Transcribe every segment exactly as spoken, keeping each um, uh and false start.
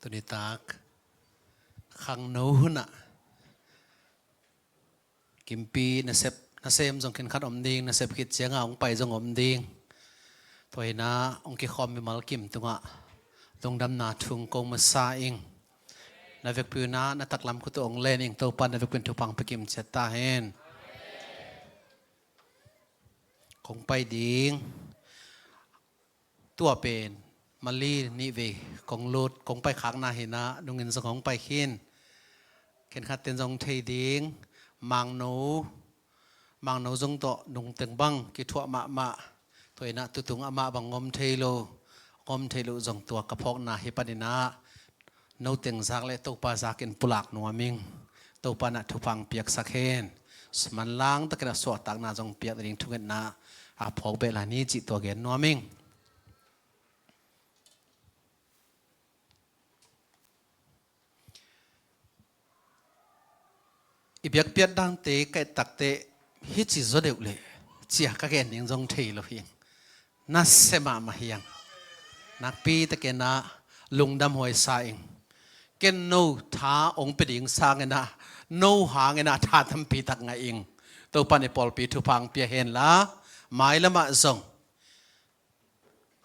Tuni tak khangno hunah Kimpi nasep, nasem zong khenkhat om ding, nasep khit cianga hong pai zong om ding. Tua hinah hong kikhawm mimal kim tungah lungdamna thu kong masa ing. Na vekpi unah na taklam khut uh hong len ing. Topa na vekpi un thupha hong pia kim ciat ta hen. Kong pai ding. Tua pen mali nih vei kong lut, kong pai khakna hinah nungin zong hong pai khin. Khenkhat ten zong thei ding. Mangno, Mangno zong tawh nungteng bang kithuah mahmah. Tua hinah tutung amah bang ngom thei lo, ngom thei lo zong tua ka phawkna hi paninah noteng zak le Topa zakin pulak nuam ing. Topa nah thupha hong piaksak hen. Manlang takin a suahtakna zong piak nading thungetna a phawk beh lai ni cih tua gen nuam ing. I biakpiat dante ka et takteh hici zaw deuh leh cia ka gen ding zong thei lo hi. Nasia mahmah hi ang. Nakpi takinah lungdam huai sa ing. Ken no tha hong pia ding sanginah no hanginah tha tampi tak ngah ing. Topa nih pawlpi thupha hong pia henla, mailamah zong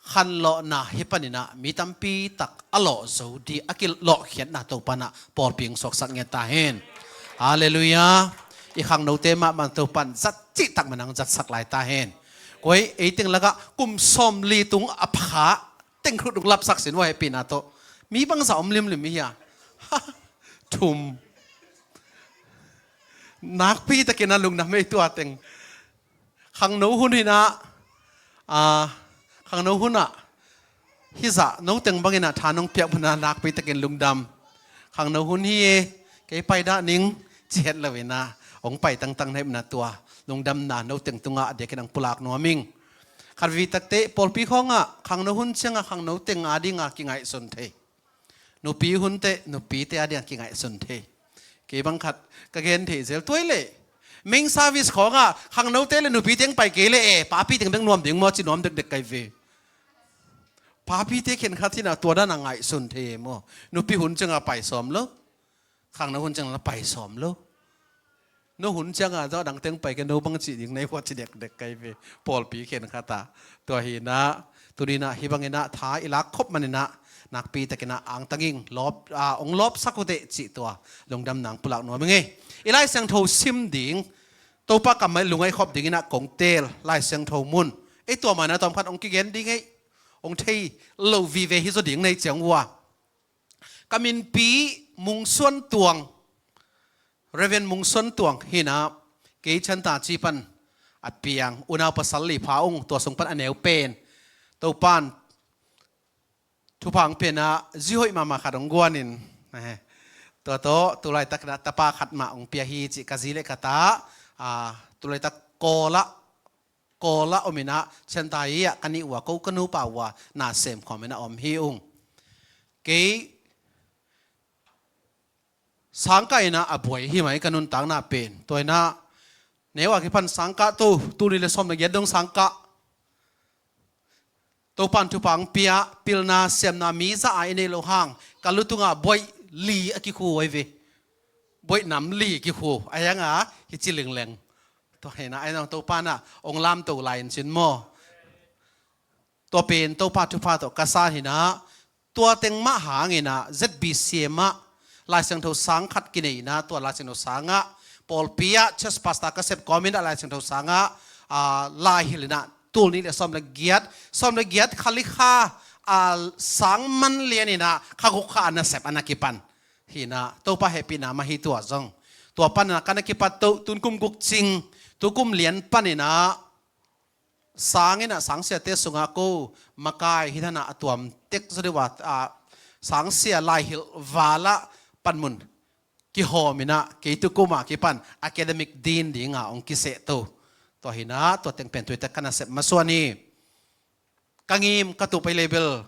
khanlawhna hi paninah mi tampi tak a lawh zo ding a kilawhkhiatna Topa nah pawlpi hong suaksak ngiat ta hen. Halleluiah. I khangnote mahmah Topa in zat cihtak manang zatsak lai ta hen. Koi ei teng lakah kum sawmli tung a pha teng khut hong lapsak sin uh a hehpihna tawh. Mi bangza om limlim hi hia? Thum. Nakpi takinah lungdam ei tua teng. Khangno hun hinah, a, khangno hunah hizah noteng banginah tha nong piak mana nakpi takin lungdam. Khangno hun hi e, kei pai dah ning ci het loinah hong pai tangtang na hih mana tua lungdamna noteng tungah a diakin ang pulak nuam ing. Khat vei takteh pawlpi khawngah khangno hun ciangah khangno teng adinga kingaihsun thei. Nupi hun teh nupite adinga kingaihsun thei. Kei bang khat ka gen thei zel tuai leh. Main service khawngah khangnote le nupite hong pai kei leh e, papi teng bek nuam ding maw ci nuam dekdek kai ve. Papite khenkhat hinah tua dana ngaihsun thei e maw. Nupi hun ciangah pai sawm lo. Khangno hun ciangah pai sawm lo. No hun ciangah zah dangteng pai kei no bang cih ding nei huat ci dekdek kai ve. Pawlpi khenkhat ah. Tua hinah, tuninah hih banginah tha i lak khop maninah nakpi takinah angtang ing, lawp, a, hong lawpsak uh teh cih tua lungdamna ang pulak nuam ing ei. I Lai Siangtho sim ding, Topa kammal lungaih khop dinginah kong teel Lai Siangtho mun. Ei tua manah tawmkhat hong kigen ding ei. Hong thei lo vive hi zaw ding nei ciang uh a. Ka minpi Mung Suan Tuang, Reverend Mung Suan Tuang hinah kei Chantaci pan a piang unau pasal li pha ung, tua sung pan a neu pen. Topan thupha hong pianah zi hoih mahmah khat hong guanin, eh, tua tawh tulaitakna tapa khat mah hong pia hi cih ka zi le ka ta, ah, tulaitak Kawlah Kawlah ominah Chantaci ah ka nih uh a ko ka nupa uh a na sem khawminah om hi ung. Kei sangkah inah a buai hi mai ka nuntakna pen. Tua inah neu a kipan sangkah to, tul nih le sawm le giat dong sangkah. Topan thupha hong pia, pilna siamna mi zah a i neih loh hang ka lu tungah buaih li a kikhu uh ahi ve. Buaih nam li kikhu a hi hanga hici lingleng. Tua hinah ai nang Topa nah hong lamto lai in cin maw? Tua pen Topa thupha tawh ka sa hinah, tua teng mah hanginah Z B C M ah Lai Siangtho sang khat kineihna, tua Lai Siangtho sangah pawlpi ah church pastor ka sep kawminah Lai Siangtho sangah, ah, lai hilhinah tul nih le sawm le giat, sawm le giat khalikha, ah, sang man lianinah kha guk kha a nasep a na kipan. Hinah Topa hehpihna mah hi tua zong. Tua panah ka na kipat toh tun kum guk cing, tukum lian paninah sanginah sangsiate sungah ko makai hi thanah a tuam tek zaw deuh a, ah, sangsia laihilh valah panmun kihawminah kei tukumah kipan academic dean dinga hong kisehto. Tua hinah tua teng pen tuite ka nasep masuan hi. Ka ngim ka tupai label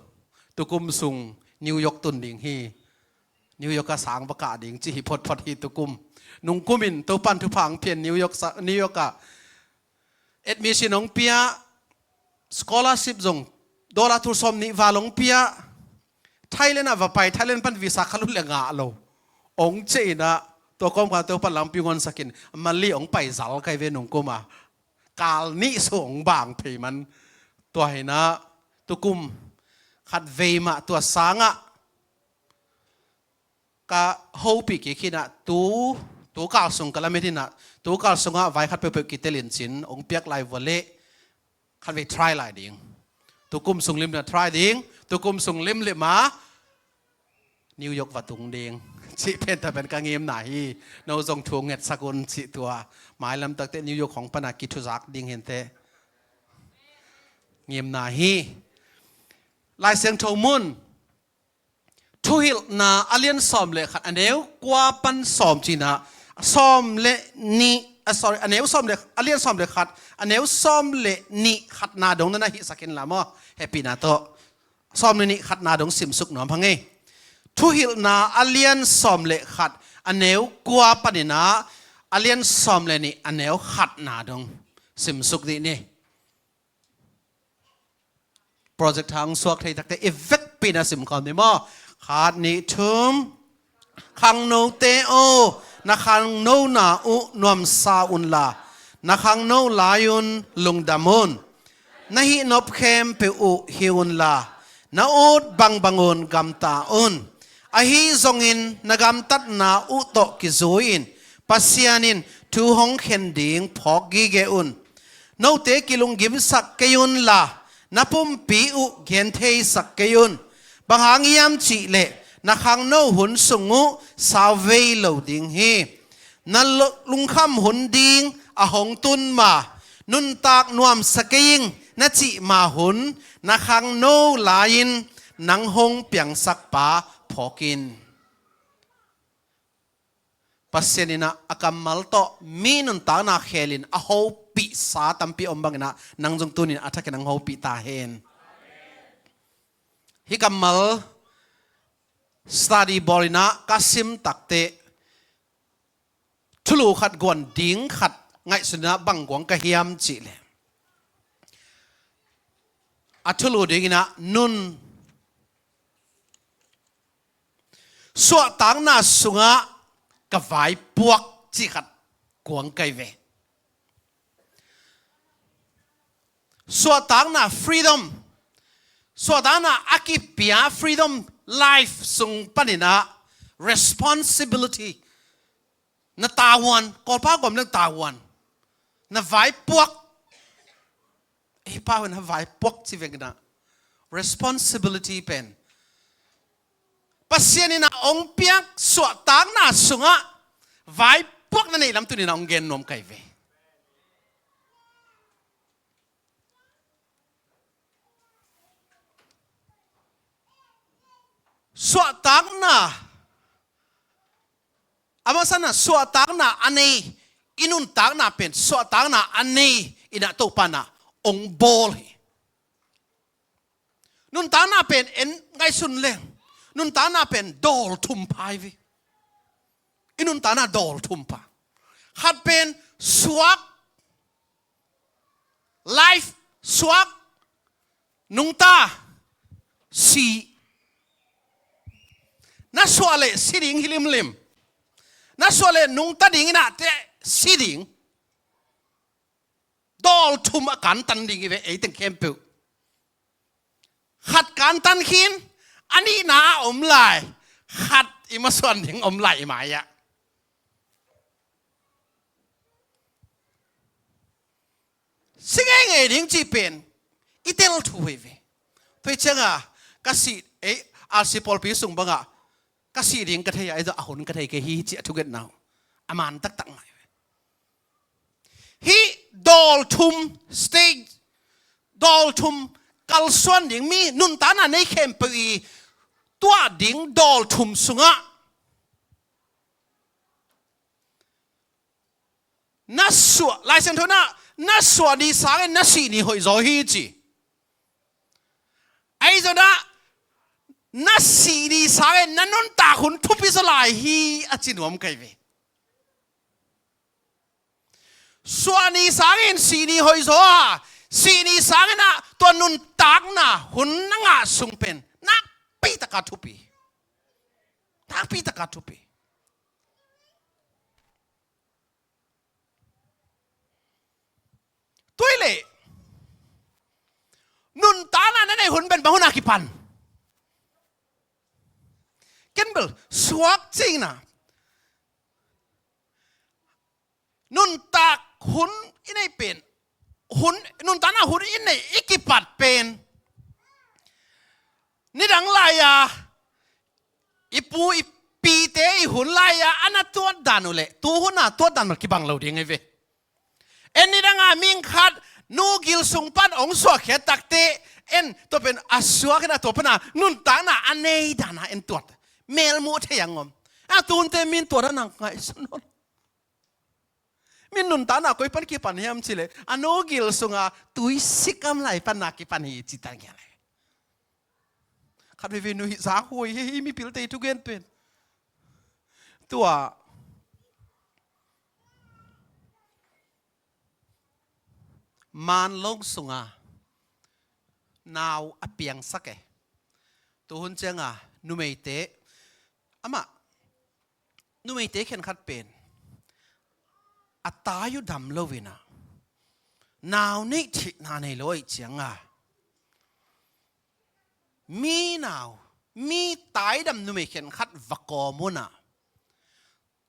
tukum sung New York tun ding hi. New York a sang va kah ding ci hi photphot hi tukum. Nungkumin Topan thupha hong pian New York sa, New York ah admission hong pia, scholarship zong dollar tul sawm nih val hong pia, Thailand ah va pai, Thailand pan visa khat uh le ngah lo. Ong ciah in ah tua kawmkal te uh pan lampi ngawnsak in Malay ong pai zal kai ve nungkum a. Kal nih sung ong bang phei man. Tua hi in ah tukum khat vei mah tua sangah ka hopih kik hi in ah tu, tu kal sung ka lamet hi in ah tu kal sungah vai khat peuhpeuh kitel in cin ong piak lai vua leh khat vei try lai ding. Tukum sung limlim a try ding. Tukum sung limlim a New York va tung ding. Cih pen ta pen ka ngimna hi. No zong thu ngetsak un cih tua. Mailam takte New York hong pan a kithuzak ding hi inteh. Ngimna hi. Lai Siangtho mun Thuhilhna a lian sawm le khat a neu kua pan sawm ci in ah sawm le nih, ah, sorry, a neu sawm le, a lian sawm le khat a neu sawm le nih khatna dong na na hihsak inla maw, hehpihna tawh sawm le nih khatna dong simsuk nuam hang ei. Thuhilhna a lian sawm le khat a neu kua pan in ah a lian sawm le nih a neu khatna dong simsuk dih ni. Project hang suak thei takte i vekpi in a sim khawm ni maw? Khat, nih, thum. Khangnote aw, na khangnona uh nuamsa unla, na khangno lai-un lungdam un. Na hihnop khempeuh uh hi unla, na ut bangbang un gamta un. Ahi zongin na gamtatna uh tawh kizui-in Pasian in thu hong khen ding phawk gige un. Note kilunggimsak kei unla, na pumpi uh gentheisak kei un. Bang hang hiam cih leh na khangno hun sung uh sauvei lo ding hi. Na lo-, lungkham hun ding a hong tun ma, nuntak nuamsa kei ing na cih ma hun, na khangno lai-in nang hong piangsak pa phawk in. Pasian in ah a kammal tawh mi nuntakna khelin a hopihsa tampi om bangin ah nang zong tunin a thakin nang hopih ta hen. Hih kammal study bawl in ah ka sim takte thulu khat guan ding khat ngaihsun in ah bang guang ka hiam cih leh, a thulu ding in ah nun suahtakna sungah ka vaipuak cih khat kuang kai ve. Suahtakna freedom, suahtakna a kipia freedom life sung panin ah responsibility, na tavuan, Kawlpau gawm leng tavuan, na vaipuak. Ei pau in a vaipuak ci veng in ah responsibility pen Pasian in ah hong piak suahtakna sungah vaipuak na neih lam tuni in ah hong gen nuam kai ve. Suahtakna, a masa in ah suahtakna a nei, i nuntakna pen suahtakna a nei in ah Topa in ah hong bawl hi. Nuntakna pen en ngaihsun leng, nuntakna pen dawl thum pha hi ve. I nuntakna dawl thum pha. Khat pen suak, life, suak, nungta, si. Na suah leh si ding hi limlim. Na suah leh nungta ding in ah teh si ding. Dawl thum a kantan ding hi ve, ei teng khempeuh. Khat kantan khin, a nihna a om lai, khat i masuan ding om lai i mai-ah. Si ngeingei ding cih pen i tel thu hi ve. Tua hi ciangah ka sih, ei, R C pawlpi sung bangah ka sih ding ka thei a, ei, a hun ka thei kei hi cih a thungetna uh a man taktak ngai ve. Hih dawl thum stage, dawl thum kalsuan ding, mi nuntakna nei khempeuh i tuah ding dawl thum sungah na suah, Lai Siangtho in ah na suah ni sangin na sih ni hoih zaw hi ci. Ahi zongin ah na sih ni sangin na nuntak hun thupi zaw lai hi a ci nuam kai ve. Suah ni sangin sih ni hoih zaw a, sih ni sangin ah tua nuntakna hun na ngah sung pen nakpi taka thupi. Takpi taka thupi. Tua leh nuntakna na nei hun pen bang hun a kipan? Ken bel suak cingna. Nuntak hun i nei pen, hun, nuntakna hun i nei i kipat pen, nidang lai-a i pu i pite i hun lai-a a na tuat dan uh leh tu hun a tuat dan uh kibang lo ding hi ve. En nidang a mihing khat nu gil sung pan ong suakhia takte, en tua pen a suak in a tua pan a nuntakna a nei dan a en tuat. Melmuh thei ang om. A tu hunte min tuat a nang ngaihsun nawn. Min nuntakna koi pan kipan hiam cih leh a nu gil sunga tuisik am lai pan a kipan hi ci ta ngial e. Khat veve nu hi zak huai hi, hi mipilte i thugen pen. Tua manlong sunga nau a piangsak e. Tu hun cianga numeite, amah numeite khenkhat pen a tai uh dam lo in a, nau neih theihna nei lo ahih cianga mi nau, mi taidam numei khenkhat va kawm un a,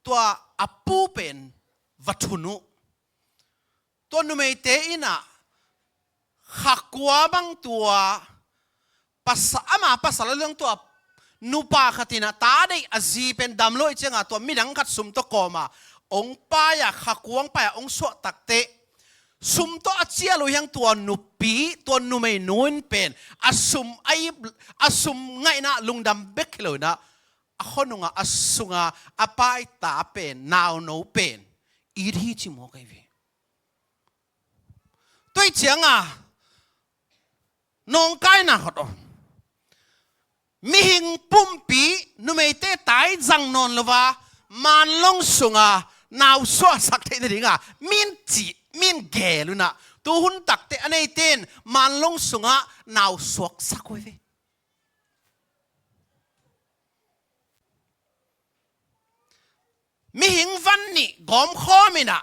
tua a pu pen va thun uh. Tua numeite in a kha kua bang tua pasa, ama pasal a leng tua nupa khat in a ta deih a zi pen dam lo ahih cianga tua midang khat sum tawh kawm a ong pai a, kha kua ong pai a ong suah takte, sum tawh a cial uh hiang tua nupi, tua numei nu in pen a sum a ip, a sum ngaihna lungdam bek hi lo in a, a khonunga a sunga a paita pen, nauno pen it hi ci mawk ahi ve. Tua ahih cianga nawngkaina khat om. Mihing pumpi numeite tai zang nawn lo a, manlong sunga nau suahsak theih nadinga min cih, min gel un a, tu hun takte a neite in manlong sunga nau suaksak uh hi ve. Mihing van nih gawmkhawm in a,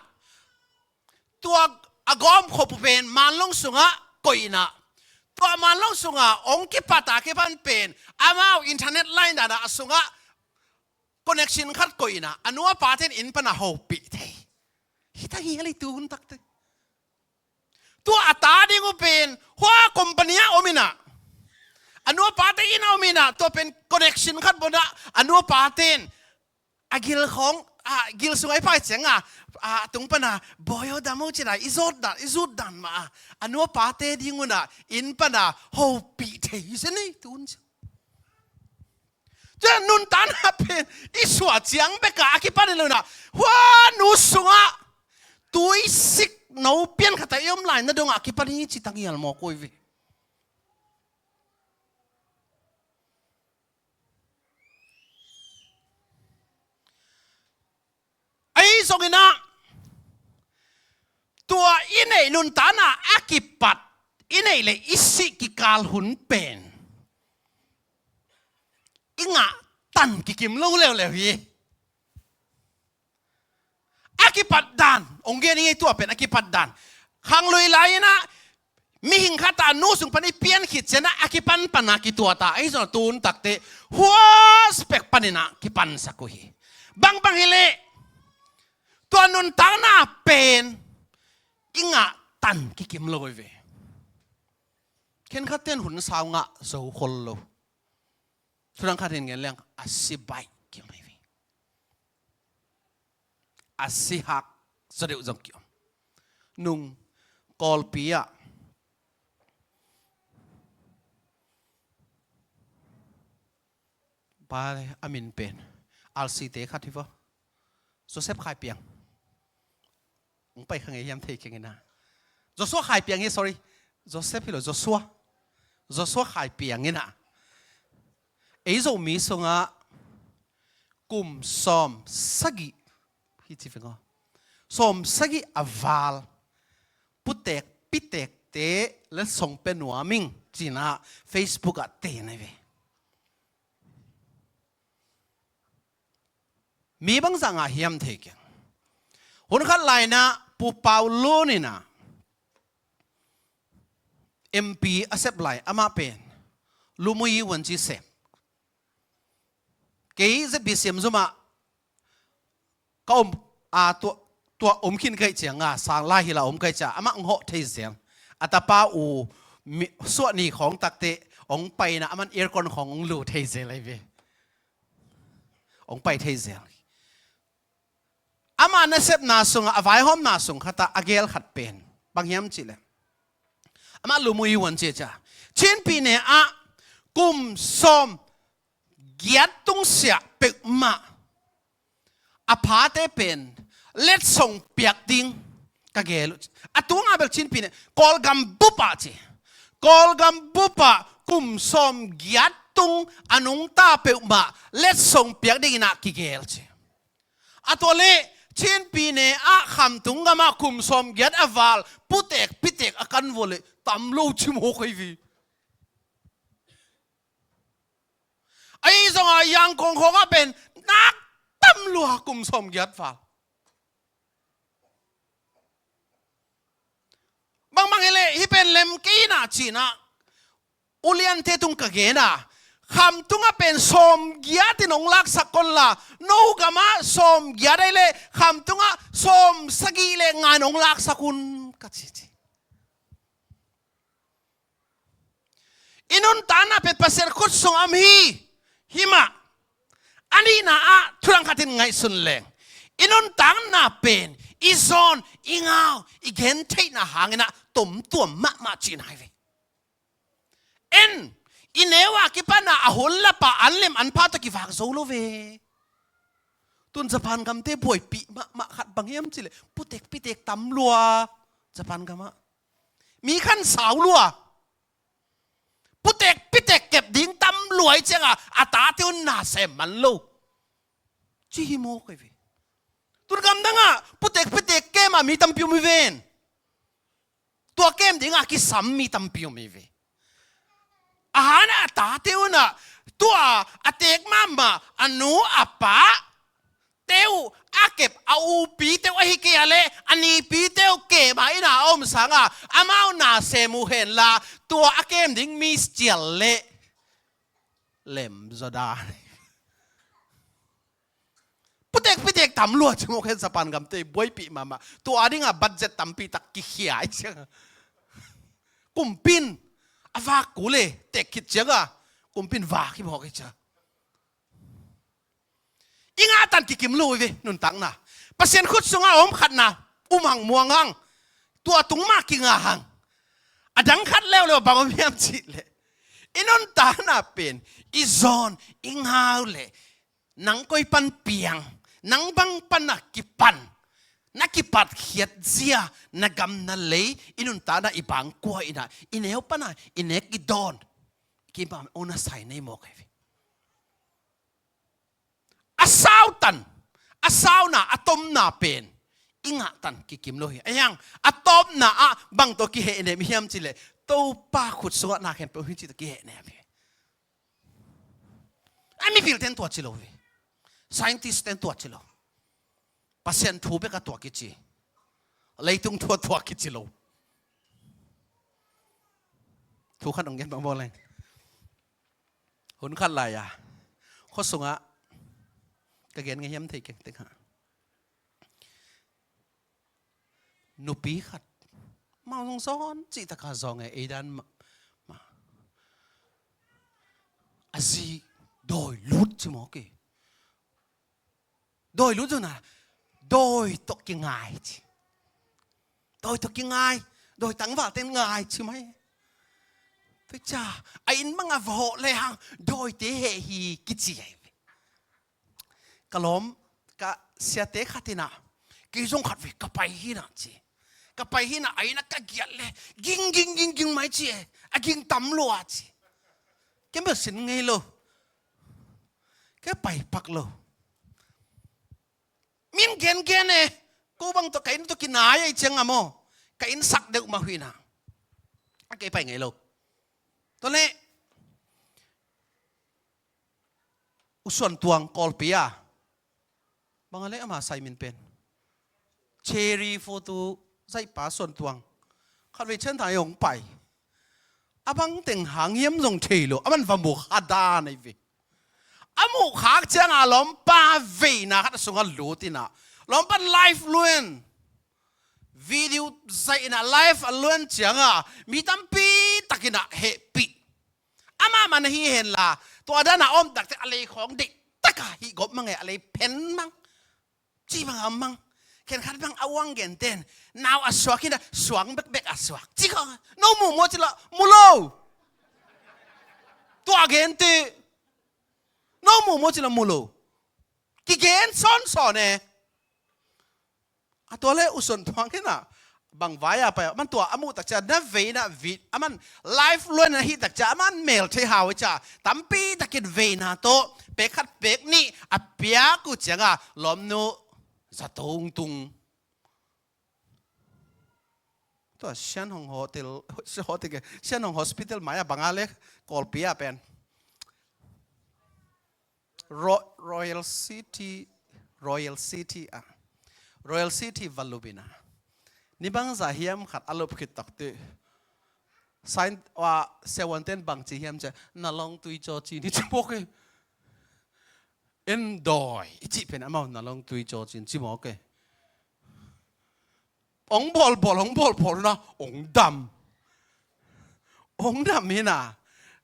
tua a gawmkhop uh pen manlong sungah koih in a, tua manlong sungah ong kipat a kipan pen amau internet line dan a, a sungah connection khat koih in a, a nu a pate in inn pan a hopih thei. Hita hi a lei tu hun takte. Tua a ta ding uh pen hua company ah om in a, a nu a pate inn ah om in a, tua pen connection khat bawn a, a nu a pate in a gil khawng, a gil sung a i pai cianga, a tung pan a, "Bawi aw, dam aw," ci-in a i zut dan, i zut dan mah a, a nu a pate ding un a inn pan a hopih thei hi zen ei tun ciang. Tua nuntakna pen i suah ciang bek a a kipan hi lo in a, hua nu sungah tuisik no pian khat a i om lai na dong a kipan hi ci ta ngial mawk uh hi ve. Ahi zongin a, tua i neih nuntakna a kipat, i neih le i sih kikal hun pen i ngah tan kikim lo leuleu hi. A kipat dan ong gen i ngei, tua pen a kipat dan. Khanglui lai-in a mihing khat a nu sung pan i pian khit ciang a, a kipan pan a kituat a, ahi zong a tun takte hua spek panin a kipansak uh hi. Bangbang hileh tua nuntakna pen i ngah tan kikim lo uh hi ve. Khenkhat ten hun sau ngah zo khol lo. Thudang khat in gen leng a si baih kiom hi ve. A si hak zaw deuh zong kiom. Nung Kawlpi ah pa le a min pen Alsite khat hi vaw. Joseph Khai Piang. Ong pai kha ngei hiam thei keng ina. Joshua Khai Piang hi, sorry. Joseph hi lo, Joshua. Joshua Khai Piang ina. Ei Zomi sungah kum sawm sagih hi ci veng aw. Sawm sagih a val putek pitekte le song pe nuam ing ci-in ah Facebook ah te na hi ve. Mi bangzah ngah hiam thei keng. Hun khat lai-in ah Pu Pau Lun in ah M P a sep lai, amah pen Lumui Wanci sem. Kei Z B C M zum ah ka om, a, tua, tua om khin ka hih ciang a, sang lai hi la om ka hih ciang, amah hong hawh thei zel. A tapa u mi, suah ni khawng tak teh hong pai in ah, aman aircon khawng hong lu thei zel ahi ve. Hong pai thei zel. Ama nasepna sungah, a vaihawmna sung khat ah a gel khat pen bang hiam cih leh, amah Lumui Wanci ci a, Chin pyine ah kum sawm giat tung siah peuhmah a phate pen letsong piak ding ka gel uh. A tungah bel Chin pyine, Kawlgam bup ah ci, Kawlgam bup ah kum sawm giat tung a nungta peuhmah letsong piak dingin ah kigel ci. A tua leh Chin pyine ah Khamtung gam ah kum sawm giat a val putek pitek a kan vua leh tam lo ci mawk ahi ve. Ahi zongin Yangon khawng ah pen nak tam lua, kum sawm giat val. Bangbang hi leh hih pen lem kei in ah ci-in ah uliante tung ka gen a, Khamtung ah pen sawm giat in hong laksak un la, no gam ah sawm giat ahih leh Khamtung ah sawm sagih le nga in hong laksak un ka ci ci. I nuntakna pen Pasian khut sungah om hi. Hi mah. A nihna ah thu dang khat in ngaihsun leng, i nuntakna pen i zawn, i ngau, i gentheihna hangin ah tomtuam mahmah cihna hi ve. En, i neu a kipan ah a hun lap a an lem an pha tawh kivak zo lo ve. Tun Japan gamte buaipih mahmah khat bang hiam cih leh putek pitek tam lua. Japan gam ah mi khan sau lua. Putek pitek kep ding tam lua ahih ciangin a tate un na sem man lo ci hi mawk ahi ve. Tun gamdang ah putek pitek kem a mi tampi om hi ven. Tua kem ding a kisam mi tampi om hi ve. A han ah a tate un ah tua a teek mahmah a nu a pa te uh a kep, a upite uh ahih kei a leh a nipite uh kem a inn ah a om sangin amau na sem uh hen la, tua a kem ding mi cial leh lem zaw dan. Putek pitek tam lua ci mawk hen. Japan gamte buaipih mahmah. Tua dingin budget tampi tak kikhia ahih ciangin, kumpi in a vak kul e, tek khit ciangin kumpi in vak hi mawk ahih ciangin. I ngahtan kikim lo hi ve nuntakna. Pasian khut sungah a om khatna um hang, muang hang. Tua tung mah kinga hang. A dang khat leuleu bang om hiam cih leh, i nuntakna pen i zawn, i ngau leh nang koi pan piang, nang bang pan na kipan, na kipatkhiat zia, na gam na lei, i nuntakna i bang kua in ah, i neu pan a i nek i dawn, keimah on a sai nei mawk ahi ve. A sautan, a sauna, a tomna pen i ngahtan kikim lo hi. A hiang, a tawpna ah bang tawh kihehnem hiam cih leh, Topa khut sungah na khempeuh hi cih tawh kihehnem hi. A mipil ten tua ci lo hi. Scientist ten tua ci lo. Pasian thu bek a tua kici. Leitung thu a tua kici lo. Thu khat hong gen bang bawl leng. Hun khat lai-a, khua sungah ka gen ngei hiam thei keng teng ha. Nupi khat, mau zong zawn cih taka zawng e, ei dan mah, mah. A zi dawi lut ci mawk e. Dawi lut zong na, dawi tawh kingai ci. Dawi tawh kingai, dawi tangval ten ngai ci mai. Tua ciang a inn bang a va hawh le hang dawite heh hi kici ahi. Ka lawm, ka siate khat in ah, kei zong khat vei ka pai hi na ci. Ka pai hi na, a inn ah ka giat le ging, ging, ging, ging mai ci e. A ging tam lua ci. Ken bel sin ngei lo. Ka pai pak lo. Min gengen e. Ko bang tawh ka inn tawh kinai ahih ciang a maw, ka inn sak deuh mah uh hi na. A kei pai ngei lo. Tua leh U Suan Tuang Kawlpi a, Bang a le ama sai min pen Cherry Photo zaihpa Suan Tuang. Khatvei Chin Thang hong pai. A bang teng hang hiam zong thei lo, a man va mu kha dan ahi ve. A muh khak ciangah lawmpa veina khat a sungah lut inah, lawmpa live luan video zaih inah live a luan ciangah mi tampi takinah hehpih. Amah man ahi henla, tua dana om takte a lei khawng deih taka hih gop mang e, a lei phen mang. Ci bang a mang. Khenkhat bang a uang genten nau a suak hinah suang bekbek a suak ci khawng. No mu maw ci la mu lo. Tua gente no mu maw ci la mu lo. Kigen sawnsawn e. A tua le u Suan Tuang hinah bang vai a pai a man tua a muh takcia na veina vit a man live luan a hih takcia a man mel thei hau i cia tampi takin veina tawh pek khat pek nih a piak uh cianga lawmnu za tungtung. Tua Sian Hong Hotel, Hotel ke, Sian Hong Hospital mai a banga le Kawlpi a pen Ro-, Royal City, Royal City a, Royal City va lupina. Ni bangzah hiam khat a lup khit takte. Sain wa sewanten bang ci hiam cia, na long tui caw ci ni ci mawk e. En dawi i cih pen amau na long tui caw ci ni ci mawk e. Ong bawlbawl, ong bawlbawl na, ong dam. Ong dam hina,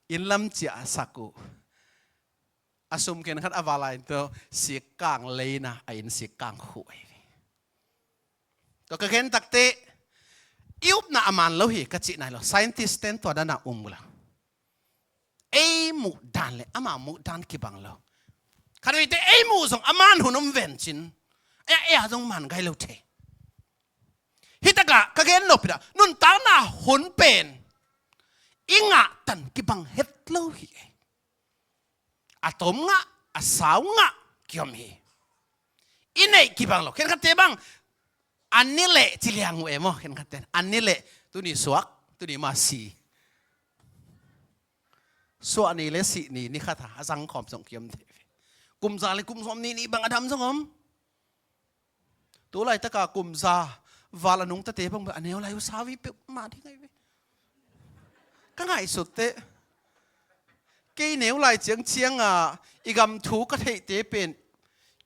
inn lam ciah a sak uh. A sum khenkhat a vala in tua sikkang leina, a inn sikkang khuh ahi ve. Tua ka gen takte, i upna a man lo hi ka cih nai lo. Scientist ten tua dana um ula. Ei muh dan le ama muh dan kibang lo. Khatvei te ei muh zong a man hun om ven cin. Ei a, ei a zong man gai lo thei. Hitakah ka gen nopina nuntakna hun pen i ngah tan kibang het lo hi. A tom ngah, a sau ngah kiom hi. I neih kibang lo. Khenkhatte bang an ni leh ci liang uh e maw, khenkhatte an ni leh tuni suak, tuni mah si. Suah ni le sih ni, ni khat a zang khawm zong kiom thei ve. Kum za le kum sawm ni ni bang a dam zong om. Tu laitaka kum za val a nungtate bang a neu lai uh sau i peuh mah ding ahi ve. Ka ngaihsut teh kei neu lai ciangcianga i gam thu ka theihte pen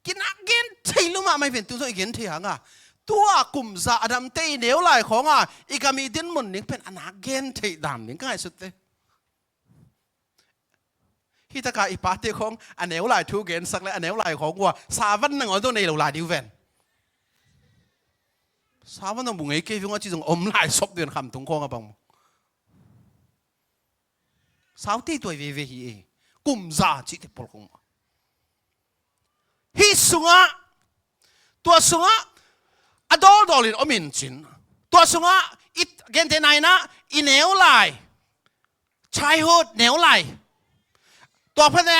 kinak gen thei lo mahmah hi ven, tu zong i gen thei hanga tua kum za a damte i neu lai khawnga i gam i dinmun ding pen a nak gen theih dan ding ka ngaihsut teh. Hitaka i pate khawng a neu lai thu gensak le a neu lai khawng ua savan nangawn zong nei lo lai diu ven. Savan zong bu ngei kei vunga ci zong om lai sop diu ven khamtung khawng a bang maw. Sau tei tuai veve hi e. Kum za cihte pawl khawng maw. Hih sungah, tua sungah a dawldawlin om in cin. Tua sungah i gente naina i neu lai. Childhood neu lai. Tua phat e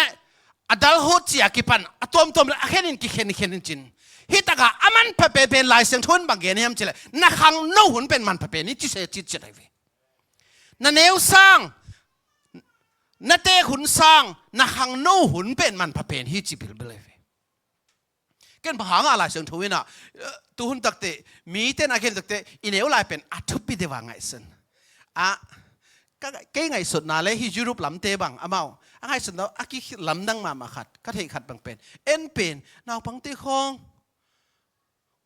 adulthood cia kipan a tuamtuam le a khenin kikhenkhen in cin. Hitaka a manpha penpen Lai Siangtho in bang gen hiam cile na khangno hun pen manpha pen hi ci se citciat ahi ve. Na neu sang, na teek hun sang, na khangno hun pen manpha pen hi ci bilbil ahi ve. Ken bang hanga Lai Siangtho inah, eh, tuhun takte, mite na gen takte, i neu lai pen a thupi deuh a ngaihsun. A, ka, kei ngaihsutna le hi Europe lamte bang, amau a ngaihsutna a kilamdang mahmah khat, ka theih khat bang pen. En pen, naupangte khawng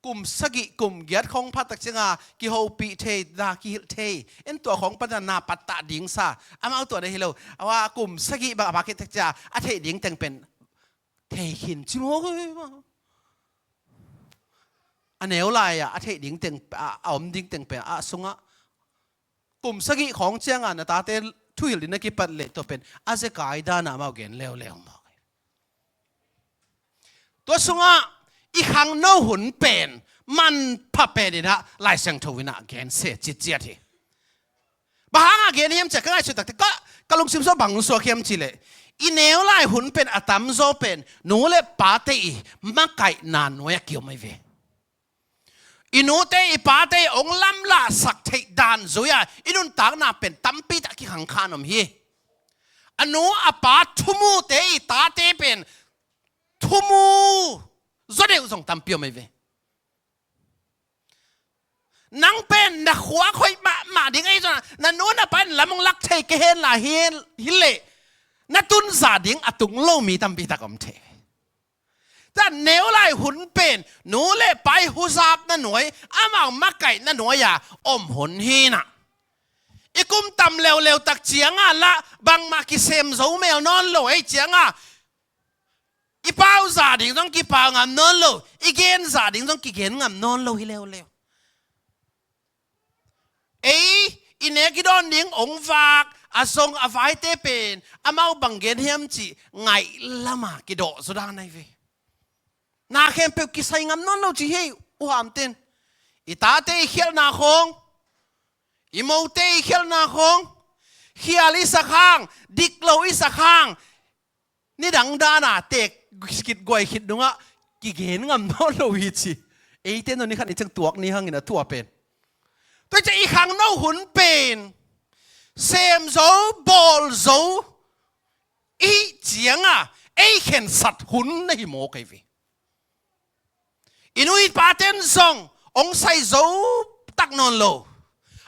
kum sagih, kum giat khawng phat tak cianga kihopih thei, na kihilh thei. En tua khawng pana na pattah ding sa. Amau tua na hi lo. Awa kum sagih bang a pha khit tak cia a theih ding teng pen thei khin ci maw. A neu lai-ah a theih ding teng, a, a om ding teng pen a sungah kum sagih khawng cianga na tate thuhilh ding na kipat leh tua pen a zekai dana amau gen leuleu maw. Tua sungah i khangno hun pen manpha pen inah Lai Siangtho inah gen se citciat hi. Bang hanga gen hiam cia ka ngaihsut takte ka, ka lungsim sua bang suak hiam cileh i neu lai hun pen a tamzaw pen nu le pate i makaihna nuai a kiom ahi ve. I nute i pate ong lamlahsak theih dan zui-a i nuntakna pen tampi tak kikhangkhan om hi. A nu a pa thumute i tate pen thumu zaw deuh zong tampi om ei ve. Nang pen na khuak hoih mahmah ding ahi zongin na nu na pa in lam hong lak thei kei hen la hi, hi leh na tunza ding a tung lo mi tampi tak om thei. Tua neu lai hun pen nu le pa i huzapna nuai, amau makaihna nuai-a om hun hi na. I kum tam leuleu tak ciangah lah bangmah kisem zo mel nawn lo ei ciangah i pau za ding zong kipau ngam nawn lo, i gen za ding zong kigen ngam nawn lo hi leuleu. Ei i nek i dawn ding ong vak a zong a vaite pen amau bang gen hiam cih ngaih lama kidawh zaw dan ahi ve. Na khempeuh kisai ngam nawn lo ci hi. U hamten, i tate i khialhna khawng, i mote i khialhna khawng, khial i sak hang, dik lo i sak hang, nidang dana tek khit guai khit dungah kigen ngam nawn lo hi ci. Eite no ni khat ni ciang tuak ni hangin a thu a pen. Tua ciang i khangno hun pen sem zo, bawl zo i hih ciangah ei khensat hun na hi mawk ahi ve. I nu i paten zong ong sai zo tak nawn lo.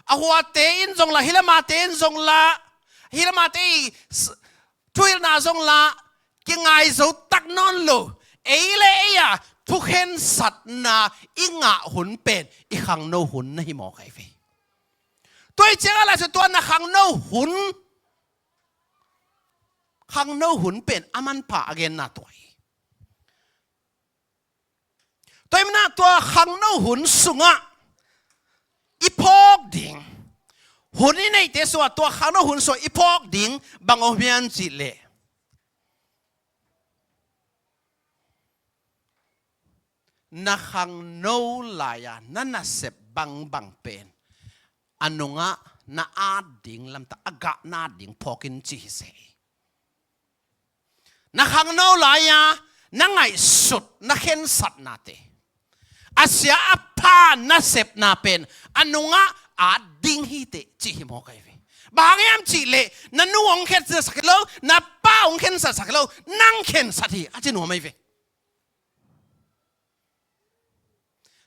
A huate in zong lah, hi le mate in zong lah, hi le mate i s-, thuhilhna zong lah kingai zo tak nawn lo. Ei le ei-a thukhensatna i ngah hun pen i khangno hun na hi mawk ahi ve. Tua hi ciangah lah tua na khangno hun, khangno hun pen a manpha a genna tua hi. Tua hi manin ah tua khangno hun sungah i phawk ding, hun i neihte sungah tua khangno hun sungah i phawk ding bang om hiam cih leh, na khangno lai-a na nasep bangbang pen a nungah na at ding lamtak, a gah na at ding phawk in ci hi se. Na khangno lai-a na ngaihsut, na khensatnate, a sia a pha nasepna pen a nungah at ding hi teh ci hi mawk ahi ve. Bang hang hiam cih leh na nu hong khensatsak hi lo, na pa hong khensatsak hi lo, nang khensat hi a ci nuam ahi ve.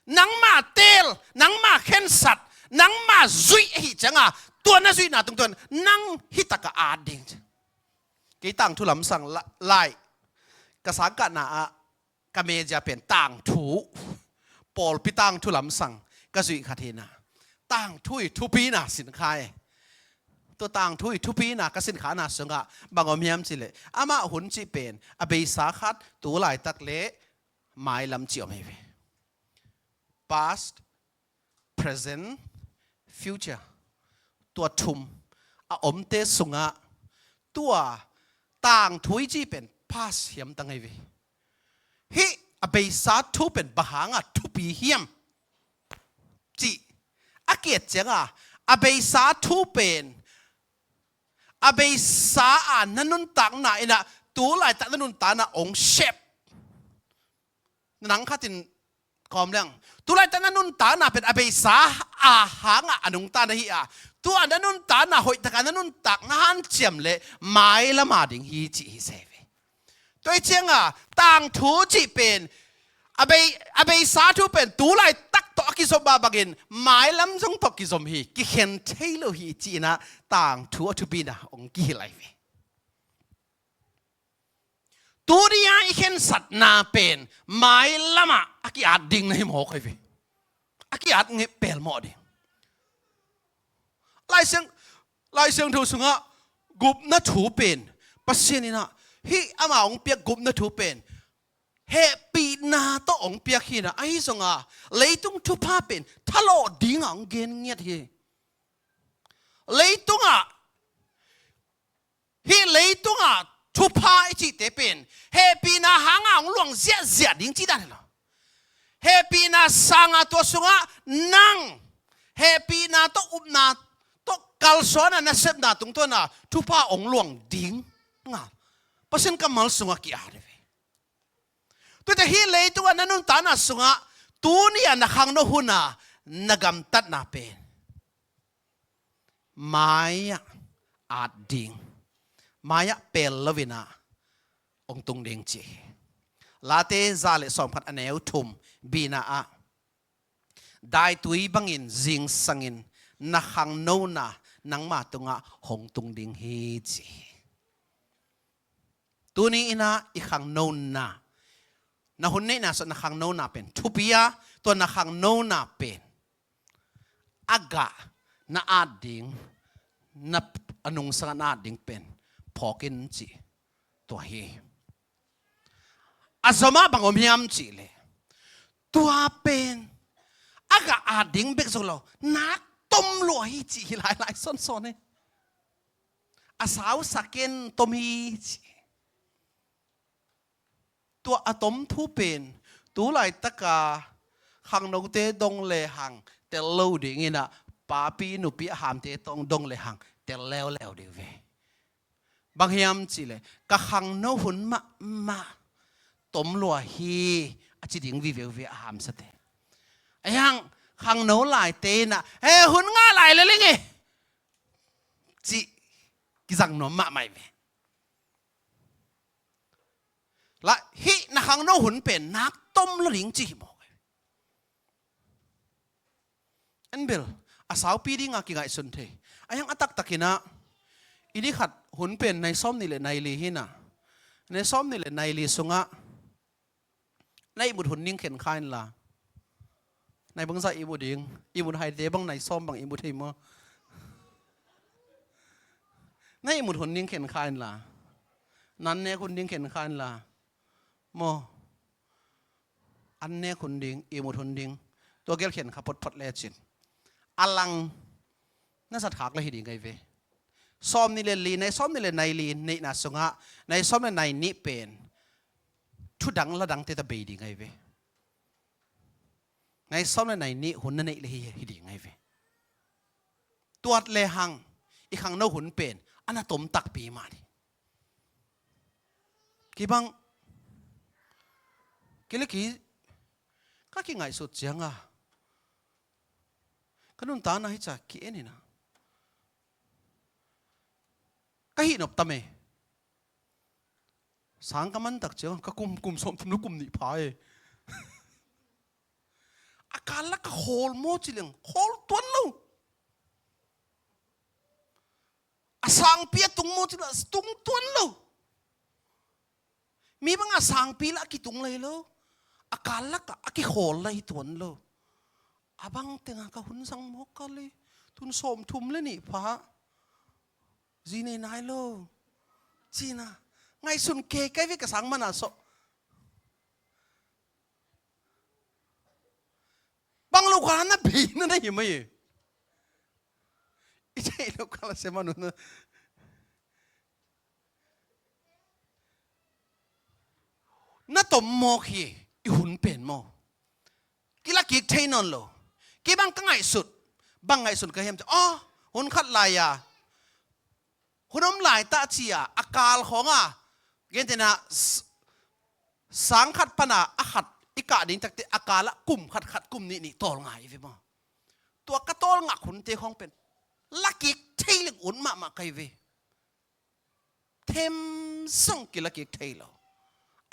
Nangmah teel, nangmah khensat, nangmah zuih ahi ciangah tua na zuihna tungtawn nang hi takah at ding. Kei tangthu lamsang la-, lai ka sangkahna ah ka major pen tangthu, pawlpi tangthu lamsang ka zuih khat hi na. Tangthu i thupina sinkha e. Tua tangthu i thupina ka sinkhana sungah bang om hiam cih leh, amah hun cih pen a beisa khat, tu laitak le mailam cih om hi ve. Past, present, future. Tua thum a omte sungah tua tangthu i cih pen past hiam ta ngei ve. Hih a beisa thu pen bang hangah thupi hiam cih a kiet ciangah a beisa thu pen a beisa a na nuntakna in ah tu laitak na nuntakna ong sep. Nang khatin kawm leng, tu laitak na nuntakna pen a beisa a hangah a nungta na hi a, tua na nuntakna hoih takah na nuntakna hanciam leh mailam a ding hi cih hi se ve. Tua hi ciangah tangthu cih pen a bei, a beisa thu pen tu laitak tawh a kizom a bangin mailam zong tawh kizom hi, kikhen thei lo hi ci-in ah tangthu a thupina ong kihilh ahi ve. Tuni-a i khensatna pen mailamah a ki-at ding na hi mawk ahi ve. A ki-at ngei pelmawh ding. Laisiang, Laisiangtho sungah gupna thu pen Pasian in ah hih amah hong piak gupna thu pen hehpihna tawh hong piak hi na, ahi zongah leitung thupha pen thalawh dingah hong gen ngiat hi. Leitungah, hih leitungah thupha i cihte pen hehpihna hangah hong luang ziahziah ding cih dan hi lo. Hehpihna sangah tua sungah nang hehpihna tawh, upna tawh kalsuan a nasepna tungtawn a thupha hong luang ding ngal Pasian kammal sungah ki-at hi ve. Tuate hih leitungah na nuntakna sungah tuni-a na khangno hun a na gamtatna pen mai-ah at ding, mai-ah pel lo-in ah hong tung ding ci hi. Late za le sawmkhat a neu thum, bina ah, daitui bangin zingsangin na khangnona nangma tungah hong tung ding hi, ci hi. Tuni inah i khangnona, na hun neihna sungah na khangnona pen thupi a, tua na khangnona pen a gah na at ding, na a nungsangah na at ding pen phawk in, ci tua hi. A zomah bang om hiam cih leh, tua pen a gah at ding bek zo lo, nak tom lua hi, ci hi lailai sawnsawn hi. A sau sa ken, tom hi, ci. Tua a tom thu pen tu laitaka khangnote dong lehang tel lo ding inah, papi nupi a hamte tawh dong lehang tel leuleu ding ve. Bang hiam cih leh, ka khangno hun mahmah tom lua hi, a ci ding vive uh ve a hamsate. Ahi hang khangno laite inah, he, hun ngah lai lel ing e, cih kizang nuam mahmah hi ve. La hih na khangno hun pen nak tom lo ding ci hi mawk. En bel, a saupi dinga kingaihsun thei. Ahi hang a taktak inah, i ni khat hun pen nai sawmnih le nai li hi inah, nai sawmnih le nai li sungah na ihmut hun ding khen kha inla. Nai bangzah ihmut ding, ihmut haite bang nai sawm bang ihmut thei maw? Na ihmut hun ding khen kha inla. Na an nek hun ding khen kha inla. Maw? An nek hun ding, ihmut hun ding, tua gel khen kha photphot lecin, a lang na zat khak le hi ding ahi ve. Sawmnih le li, nai sawmnih le nai li neihna sungah nai sawm le nai nih pen thu dang la dangte tawh bei ding ahi ve. Nai sawm le nai nih hun na neih le hi, hi ding ahi ve. Tua lehang i khangno hun pen a na tom takpi mah hi. Kibang, kei le kei ka kingaihsut cianga ka nuntakna hi ca ki-en inah, ka hih nop tam e. Sang ka man tak ciang ka kum, kum sawmthum le kum nih pha e. A kal lak ka khawl maw ci leng khawl tuan lo. A sangpi a tung maw ci leng tung tuan lo. Mi bangah sangpi lah a kitung lai lo. A kal lakah a kikhawl lai tuan lo. A bang tengah ka hun zang mawk ka le, tun sawmthum le nih pha. Zi nei nai lo. Cina. Ngaihsun kei kai ve ka sang mana sawh. Bang lo kala na bei na na hi mai. I cei lo kala se manu na. Na tom mawk hi, i hun pen maw. Kila kik thei nawn lo. Kei bang ka ngaihsut. Bang ngaihsun ka hiam ci. Oh, hun khat lai a. Hun om lai ta ci a, a kal khawng a. Gentena, s-, sang khat pana, a khat, i kah ding takte, a kal a kum khat khat kum nih nih tawl ngai ve maw. Tua ka tawl ngak hunte khawng pen. La kik thei leng un mahmah kai ve. Them zong kila kik thei lo.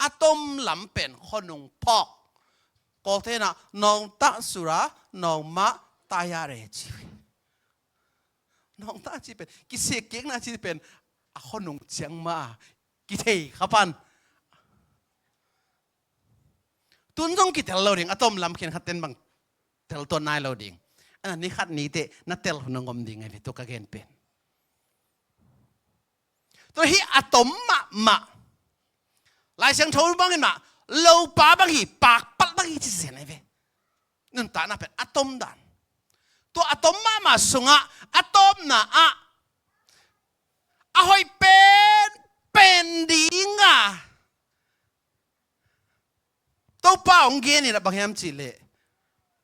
A tom lam pen khuanung phawk. Kawkte na, nong ta sura, nong ma ta ya re ci. Nong ta ci pen, kisik kik na ci pen, a khuanung ciang ma, kithei kha pan. Tun zong kitel lo ding, a tom lam khen khat ten bang tel tuan nai lo ding. Ana ni khat ni teh na tel hun a ngom ding ahi ve tua ka gen pen. Tua hi a tom mahmah. Lai Siangtho bangin mah, lopa bang hi, pakpalh bang hi ci zen ahi ve. Nuntakna pen a tom dan. Tua a tom mahmah sungah, a tawpna ah, a hoih pen, pen ding a. Topa hong gen in a bang hiam cih leh,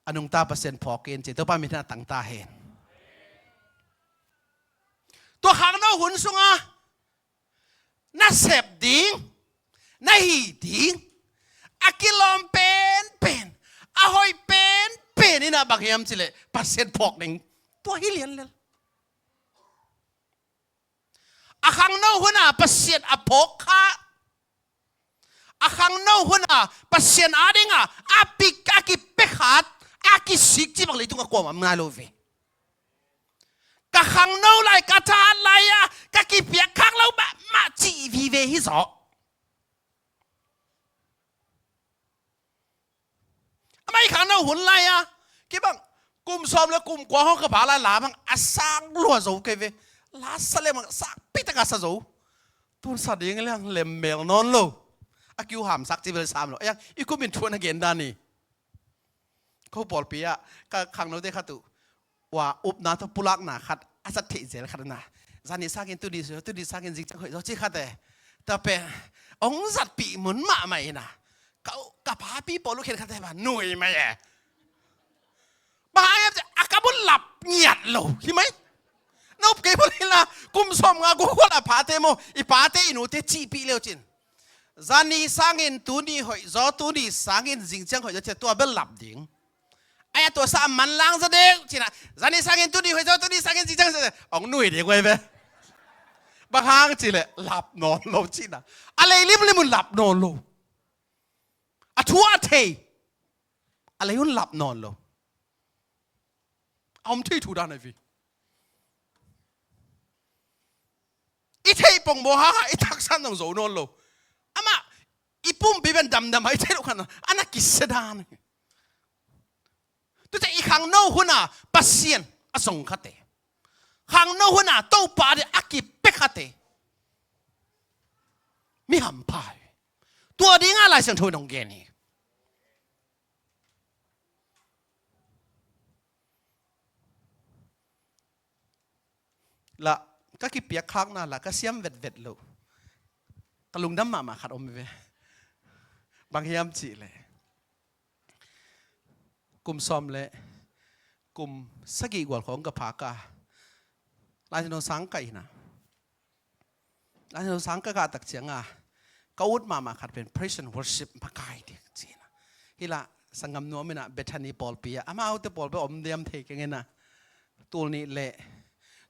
a nungta Pasian phawk in ci, Topa min a tangta hen. Tua khangno hun sungah na sep ding, na hi ding, a kilawm penpen, a hoih penpen in a bang hiam cih leh Pasian phawk ding. Tua hi lianlel. A khangno hun a Pasian a phawk kha, A khangno hun a Pasian ading a a pik, a kipia khat, a kisik cih bang leitung a kuamah om nai lo ve. Ka khangno lai, ka thahat lai a ka kipiak khak lo mahmah cih vive hi zaw. Amah i khangno hun lai a kibang kum sawm le kum kua hong ka pha lai la bang a sang lua zo kei ve. La sa lem a sakpi tak a sa zo. Tun sa ding liang lem mel nawn lo. A kiu hamsak ci bel sam lo. Ayang i kum in thu na gen dan hi. Ko pawlpi ah ka khangnote khat uh ua upna tawh pulakna khat a zat theih zel khat na. Zani sangin tuni sui, tuni sangin zingciang hoih zaw ci khat e. Tua pen ong zatpih mun mahmah ina. Ka, ka papi pawl uh khen khat e ba nui mai e. Ba a ka bun lap ngiat lo hi mai. Na up kei bun hi la kum sawm nga guk khual a pate maw, i pate i nute cihpih leu cin. Zani sangin tuni hoih zaw, tuni sangin zingciang hoih zaw ci a tua bel lap ding. Ai a tua sa a manlang zaw deuh cina. Zani sangin tuni hoih zaw, tuni sangin zingciang hoih zaw. Ong nui ding uai ve. Bang hang ci le lap nawn lo cina. A lei limlim un lap nawn lo. A thu a thei. A lei un lap nawn lo. A om thei thu dan a vi. I theih pongbaw hanga i taksan zong zo nawn lo. Amah i pumpi ben damdam a i theih loh khan a na kisia dan. Tute i khangno huna Pasian a zong khate, khangno huna Topa de a kipia khate mi hampha hi. Tua dinga Lai Siangtho in hong gen hi. La ka kipiak khakna la ka siam vetvet lo. Ka lungdam mahmah khat om ve. Bang hiam cih leh kum sawm le kum sagih gual khawng ka phak a Lai Siangtho sang ka hina. Lai Siangtho sang ka gah tak cianga ka ut mahmah khat pen praise and worship makai ding cina. Hi la sanggam nuam ina Bethany pawlpi a amaute pawlpi om diam thei keng ina. Tul nih le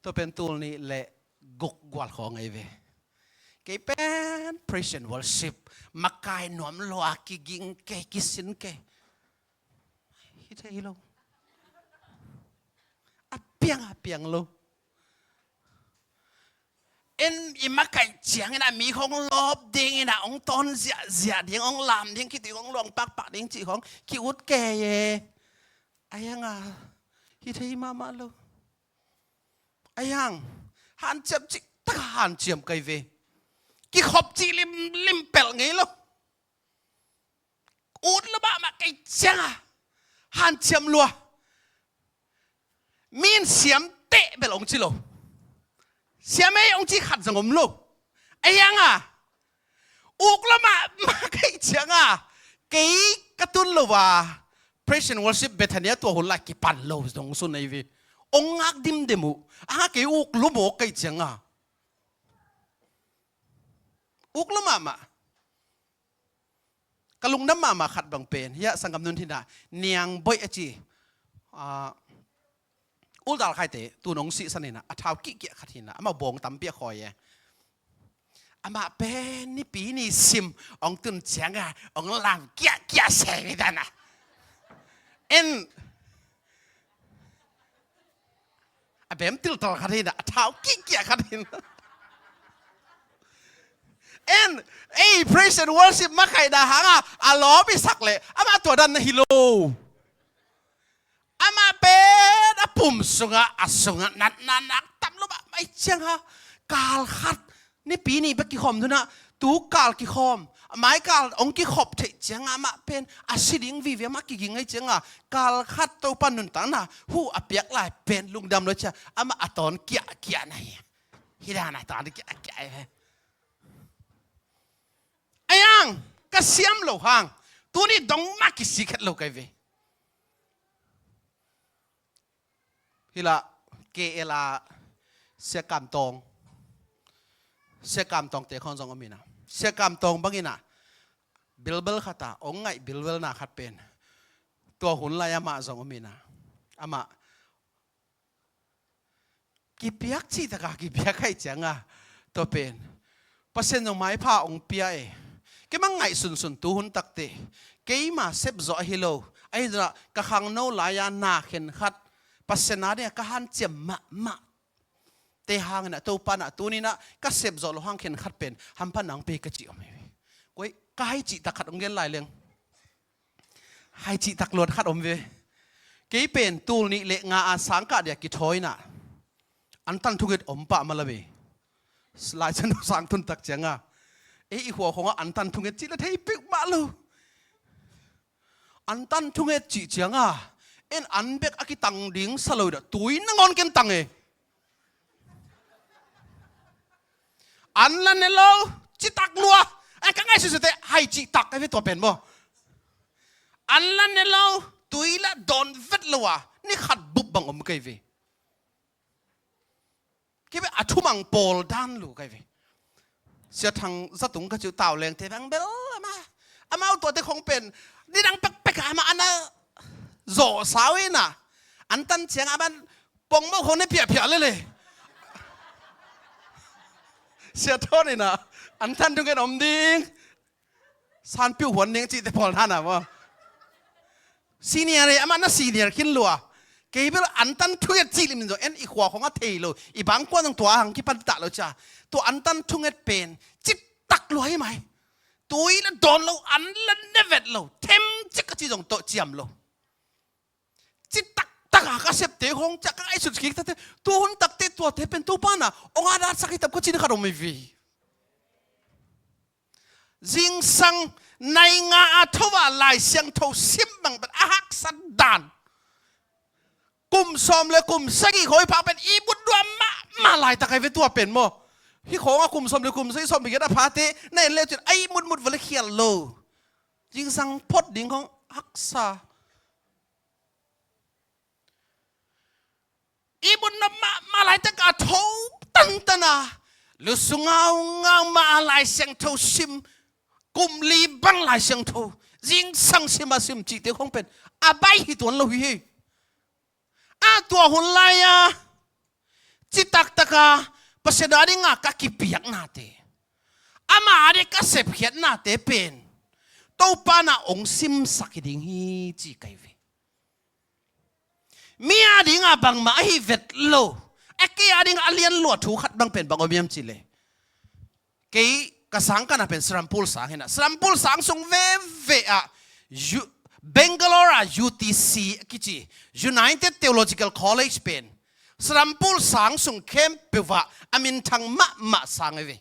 tua pen tul nih le guk gual khawng ahi ve. Kei pen praise and worship makai nuam lo a kiging kei, kisin kei. Hi thei lo. A piang a piang lo. En i makaih ciangin a mi khong lawp dingin a hong tawn ziahziah ding, hong lam ding, khitui khong luang pakpak ding cih khong ki-ut kei e. A hiang a hi thei mahmah lo. A hiang hanciam cih taka hanciam kai ve. Kikhop cih limlim pelh ngei lo. Ut lo mahmah kei cianga hanciam lua. Min siam teh bel hong ci lo. Siam ei hong ci khat zong om lo. A hianga uk lo mahmah kei cianga kei ka tun lo a praise and worship Bethany a tua hun lai kipan lo zong sun ei ve. Hong ngak dimdem uh. A hanga kei uk lo mawk kei cianga uk lo mahmah. Ka lungdam mahmah khat bang pen hiah sanggam nun hina Niang Boih a ci. Ul Dal Khai te tun hong sihsan hina a thau kihkiah khat hina amah bawng tampi a khawi e. Amah pen nipi ni sim hong tun cianga hong lam kiahkiah se mi dana. En a bem tiltal khat hina a thau kihkiah khat hina. En ei praise and worship makaihna hanga a lawm i sak leh amah tua dan na hi lo. Amah pen a pum sungah a sungah natna nak tam lo mah mai cianga kal khat nipi ni bek kikhawm duna tu kal kikhawm a mai kal hong kikhop theih cianga amah pen a si ding vive amah kiging ahi cianga kal khat Topa nuntakna hu a piak lai pen lungdam lo cia amah a tawn kiahkiah na hi. Hi dana tawn kiahkiah hi. A hiang ka siam lo hang tuni dong mah kisik het lo kai ve. Hi la K L a Sia Kam Tawng, Sia Kam Tawng te khawng zong om ina Sia Kam Tawng bang ina bilbel khat a hong ngaih bilbelna khat pen tua hun lai amah zong om ina amah kipiak cih taka kipiak ahi cianga tua pen Pasian zong maipha hong pia e. Keimah ngaihsunsun tu hun takte keima sepzawh ahi lo. Ahi zongah ka khangno lai-a na khenkhat Pasian adingah ka hanciam mahmah te hangin ah Topa in ah tuni-in ah ka sepzawh loh hang khenkhat pen hamphatna hong pe ka cih om hi. Koi, ka hai cihtak khat hong gen lai leng. Hai cihtak luat khat om ve. Kei pen tul nih le nga a sangkah dia kithawi-in ah antan thunget om pah mah la ve. Lai Siangtho sang tun tak ciangah ei i khua khawngah antan thunget cih la thei peuhmah lo. Antan thunget cih ciangah en an bek a kitang ding sa lo dah, tui nangawn ken tang e. An la ne lo, citak lua. Ai, ka ngaihsutsut teh hai cihtak ka ve tua pen maw. An la ne lo, tui la dawn vet lo a ni khat bup bang om kei ve. Kei bel a thumang pawl dan lo kei ve. Sia Thang Za Tung ka cih uh, Tau Leng te bang bel amah, amau tuate khong pen nidang pekpek a amah ana zawhsa uh hi-in ah, antan ciang amah pongmawh khong ne phiahphiah lel e. Sia Thon in ah antan thunget om ding, sanpiuh huan ding cihte pawl dan a maw. Senior e, amah na senior khin lua. Kei bel antan thunget cih lim in zong en i khua khawngah thei lo, i bangkuan zong tua hang kipan ta lo cia. Tua antan thunget pen citak lua hi mai. Tui la dawn lo, an la ne vet lo, themcik a ci zong tawh ciam lo. Citak tak a ka septe khong cia ka ngaihsut kik takte, tu hun takte tuate pen Topa in ah hong adatsak hi tam ka cih ni khat om hi ve. Zingsang nai nga a tho a Lai Siangtho sim bang pen a haksa dan. Kum sawm le kum sagih khawng i pha pen ihmut nuam mahmah laitak ahi ve tua pen maw. Hih khawngah kum sawm le kum sagih, sawm le giat a phate na en le cin a ihmut mut va le khial lo. Zingsang phot ding khawng haksa. Ihmut nuam mahmah laitak a tho tantan a, lusung ngaungau mah a Lai Siangtho sim, kum li bang Lai Siangtho zingsang sim a sim cihte khawng pen a baih hi tuan lo hi hi. A tua hun lai-a citak tak a Pasian adingah ka kipiaknate, ama ading ka sepkhiatnate pen Topa in ah hong simsak hi ding hi ci ka hi ve. Mi adingah bangmah ahi vet lo. A kei adingah a lian lua thu khat bang pen bang om hiam cih leh, kei ka sangkahna pen Serampore sang hi-in ah, Serampore sang sung veve ah U-, Bangalore ah U T C a kici, United Theological College pen Serampore sang sung khempeuh ah a minthang mahmah sang hi ve.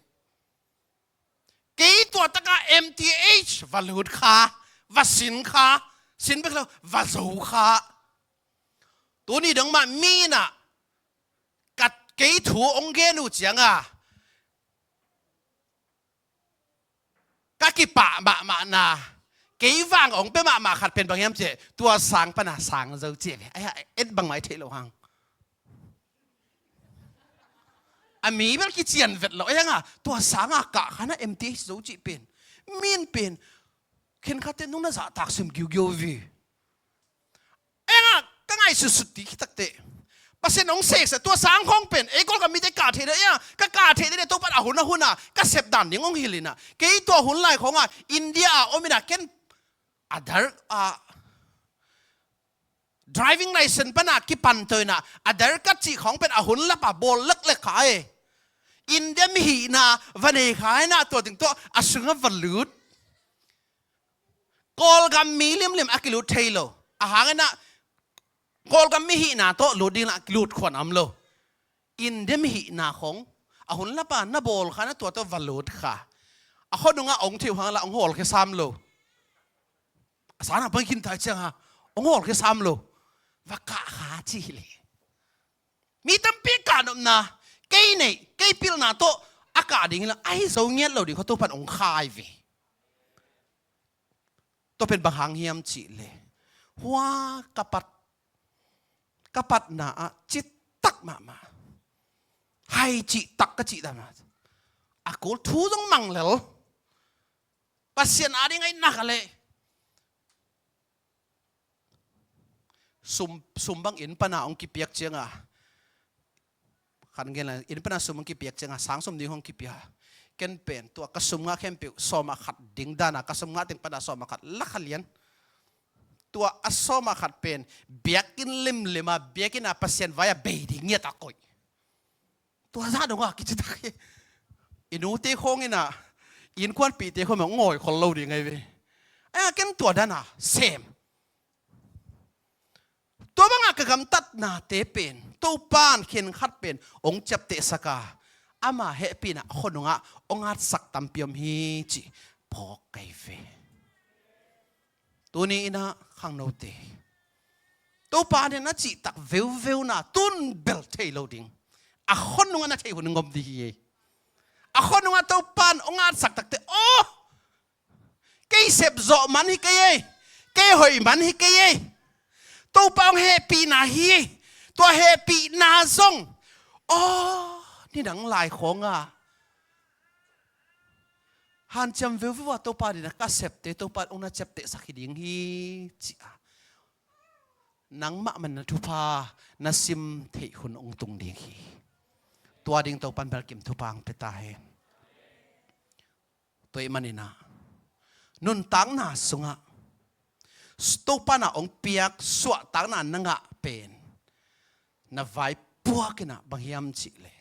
Kei tua tak a M T H va lut kha, va sin kha, sin bek lo, va zo kha. Tuni dong mah mi in ah ka, kei thu hong gen uh ciangah ka kipah mahmahna, kei vang hong pia mahmah khat pen bang hiam cih leh, tua sang pan a sang zo cih ve. Ai, et bangmah i theih loh hang. A mi bel kician vet lo. Ai, hang a tua sang a kah kha-in ah M T H zo cih pen, mi in pen khenkhatte nung na zahtak sim giugiau ve. Ei, hang a ka ngaihsutsut ding hi takte, Pasian hong seksa tua sang khawng pen ei Kawlgam mite kah theih ding, ei, hang a ka kah theih ding leh Topa in a hun a hun a ka sep dan ding hong hilh in ah, kei tua hun lai khawngah India ah om in ah ken Aadhaar ah driving license pan a kipan to in ah Aadhaar card cih khawng pen a hun lap a bawl leklek kha e. India mi hihna va nei kha in ah tua teng tawh a sungah va lut. Kawlgam mi limlim a kilut thei lo. A hang in ah Kawlgam mi hihna tawh lut ding in ah kilut khuan a om lo. India mi hihna khawng a hun lap a na bawl kha in ah tua tawh va lut kha. A khuanungah hong theih uh hang lah hong hawlkhia sam lo. A sang a pang khin tai ciang a hong hawlkhia sam lo. Va kah kha ci hi leh. Mi tampi kah nopna, kei neih, kei pilna tawh a kah ding hi lo, ahi zo ngiat lo ding kha Topa in hong khai ve. Tua pen bang hang hiam cih leh, hua ka pat, ka patna ah citak mahmah, hai cihtak ka cih dan mah, a kul thu zong mang lel. Pasian ading a i nak a leh sum, sum bang inn pan a hong kipiak ciang a, khan gen lai, inn pan a sum hong kipiak ciang a, sang sawm ding hong kipia. Ken pen tua ka sum ngah khempeuh sawm ah khat ding dana, ka sum ngah teng pana sawm ah khat la kha lian. Tua a sawm ah khat pen biakinn limlim a, biakinn a Pasian vai a bei ding ngiat a koih. Tua zah dong a kici tak hi. I nute khawng in ah, i innkuanpihte khawng in ah ngawi khol lo ding ahi ve. Ai, ken tua dana sem. Tua banga ka gamtatnate pen Topan khen khat pen hong ciaptehsak a, ama hehpihna a khuanungah hong atsak tampi om hi cih phawk ka hi ve. Tuni in ah khangnote, Topa in a cihtak veuveuna tun bel thei lo ding. A khuanungah na thei hun ngom ding hi ei. A khuanungah Topan hong atsak takte, aw, kei sepzawh man hi kei ei. Kei hoih man hi kei ei. Topa hong hehpihna hi ei. Tua hehpihna zong, aw, nidang lai khawngah hanciam veuveu a Topa dina ka septe Topa hong na ciaptehsak hi ding hi, ci-a nangmah man na thupha na sim theih hun hong tung ding hi. Tua ding Topan belkim thupha hong pia ta hen. Tua ahih manin ah nuntakna sungah Topa na hong piak suahtakna na ngah pen na vaipuak in ah bang hiam cih leh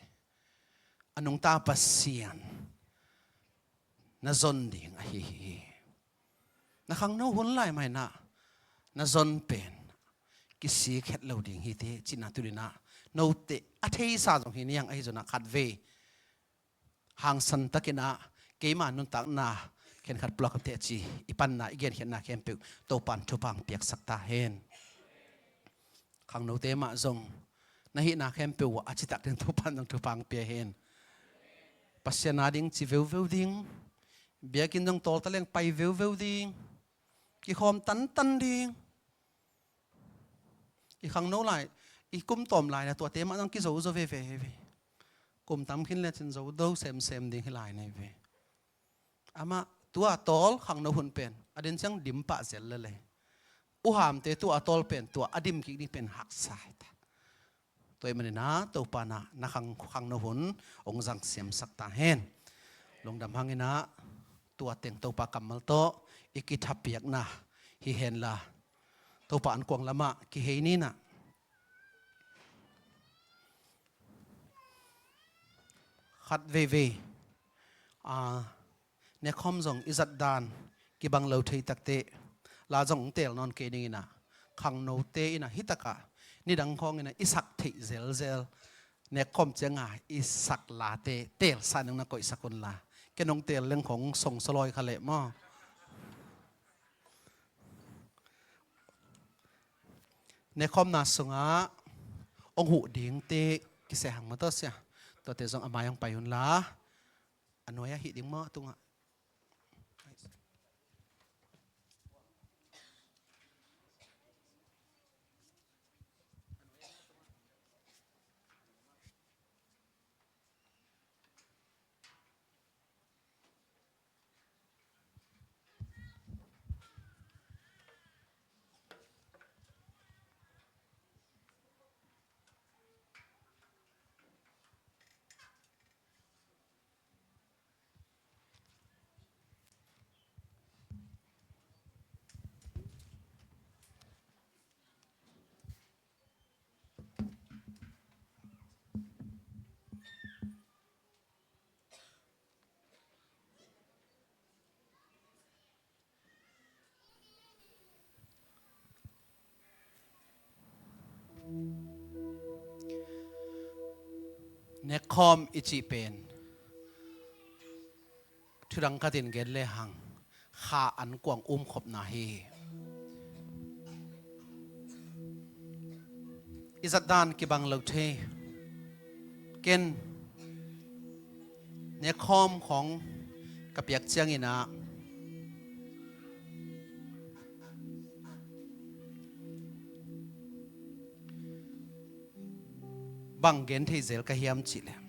a nungta Pasian na zon ding ahi hi. Na khangno hun lai mah in ah na zon pen kisik het lo ding hi teh cihna tuni in ah note a theisa zong hi ni hang, ahi zongin ah khatvei hangsan takin ah keima nuntakna khenkhat pulak teh ci, i panna i genkhiatna khempeuh Topan thupha hong piaksak ta hen. Khangnote mah zong na hihna khempeuh ah a citak ding Topan zong thupha hong pia hen. Pasian a ding ci veuveu ding. Biakinn zong tawlta leng pai veuveu ding. Kikhawm tantan ding. I khangno lai, i kum tawm lai na tuate mah zong kizo zo veve hi ve. Kum tam khin le cin zo do semsem ding hi lai na hi ve. Amah tua tawl khangno hun pen a din ciang dim pah zel lele. U Hamte tua tawl pen tua a dim kik ding pen haksa hi ta. Tua ahih manin ah Topa in ah na khang, khangno hun hong zang siamsak ta hen. Lungdam hang in ah tua teng Topa kammal tawh i kithapiakna hi hen la, Topa ankuang lamah kihei ni in ah khat veivei, a, nekkhawm zong i zat dan kibang lo thei takteh la zong hong teel nawn kei ning in ah, khangnote in ah hi takah nidang khawng in ah i sak theih zelzel nekkhawm ciangah i sak late teelsa ning na koihsak un la. Ken hong teel leng khawng song sawlawi kha leh maw. Nekkhawmna sungah hong huh dingte kiseh hang maw, tua sia. Tuate zong a mai hong pai un la. A nuai ah hih ding maw, a tungah? Nekkhawm i cih pen thudang khatin gen lehang kha ankuang umkhopna hi. I zatdan kibang lo thei. Ken nekkhawm khawng ka piak ciangin ah bang gen thei zel ka hiam cih leh,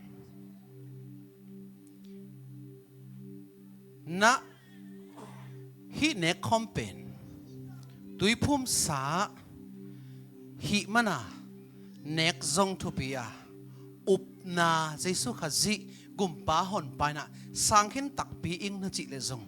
na hih nekkhawm pen tuiphumsa hih mana nek zong thupi a, upna Jesu Khazih Kumpa honpa in ah sang khin takpi ing na cih leh zong